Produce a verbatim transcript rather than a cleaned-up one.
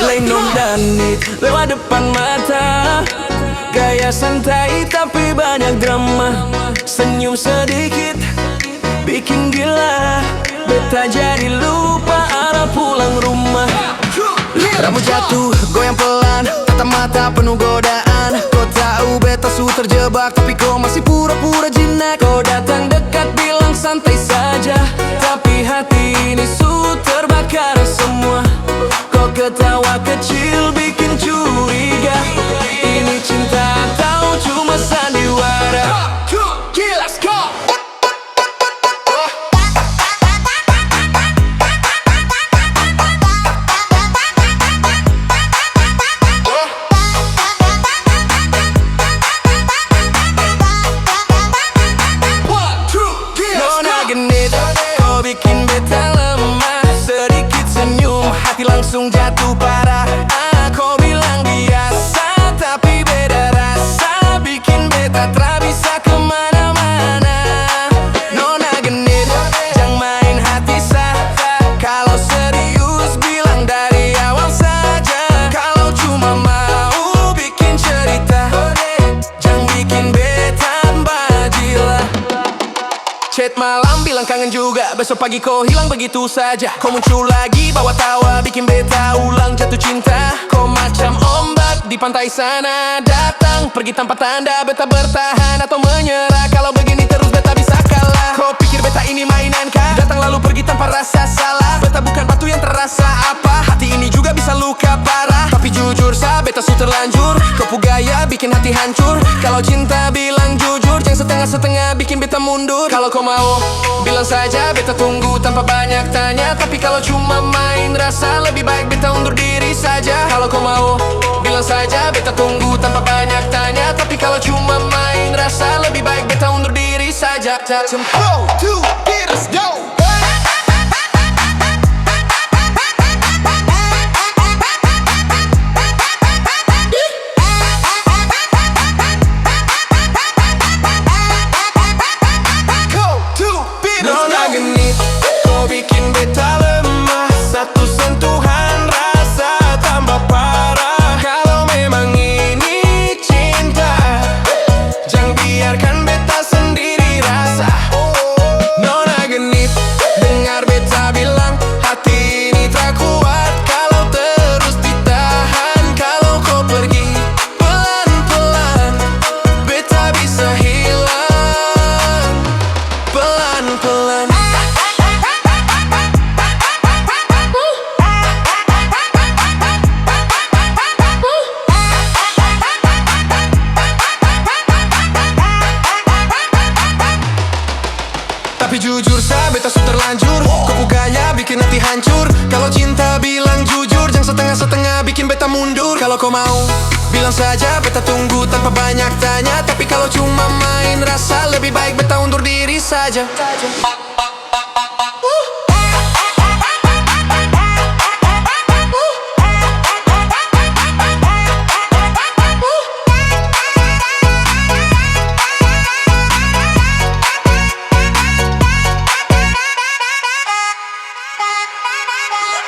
Lenong Danit lewat depan mata. Gaya santai tapi banyak drama. Senyum sedikit bikin gila. Beta jadi lupa arah pulang rumah. Rambut jatuh, goyang pelan, tatap mata penuh godaan. Ko tau beta su terjebak, tapi ko masih pura-pura jinak. Ko datang dekat bilang santai saja, tapi hati ini su terbakar semua. Ko ketawa kecil bikin curiga. Ini cinta atau cuma sandiwara? Kilas ko. Nona genit, ko bikin beta lemah. Sedikit senyum, hati langsung jatuh parah. Ah, ko bilang biasa, tapi beda rasa. Bikin beta tra bisa kemana-mana. Nona genit, jang main hati sa. Kalo serius, bilang dari awal saja. Kalo cuma mau bikin cerita, jang bikin beta tambah gila. Chat malam bilang kangen juga, beso pagi ko hilang begitu saja. Ko muncul lagi bawa tawa, bikin beta ulang jatuh cinta. Ko macam ombak di pantai sana, datang pergi tanpa tanda. Beta bertahan atau menyerah, kalau begini terus beta bisa kalah. Ko pikir beta ini mainan kah? Datang lalu pergi tanpa rasa salah. Beta bukan batu yang terasa apa, hati ini juga bisa luka parah. Tapi jujur sa, beta su terlanjur. Ko pu gaya bikin hati hancur. Kalau cinta bilang jujur, jang setengah-setengah bikin beta mundur. Kalau ko mau, bilang saja, beta tunggu tanpa banyak tanya. Tapi kalau cuma main rasa, lebih baik beta undur diri saja. Kalau ko mau, bilang saja, beta tunggu tanpa banyak tanya. Tapi kalau cuma main rasa, lebih baik beta undur diri saja. One, two, three, let's go. Nona genit, ko bikin beta lemah. Satu sentuhan rasa tambah parah. Kalau memang ini cinta, jang biarkan beta sendiri rasa. Nona genit, dengar beta bilang, hati ini tak kuat kalau terus ditahan. Kalau ko pergi pelan-pelan, beta bisa hilang pelan-pelan. Tapi jujur sa, beta su terlanjur. Ko pu gaya bikin hati hancur. Kalau cinta bilang jujur, jang setengah-setengah bikin beta mundur. Kalau ko mau, bilang saja, beta tunggu tanpa banyak tanya. Tapi kalau cuma main rasa, lebih baik beta undur diri saja.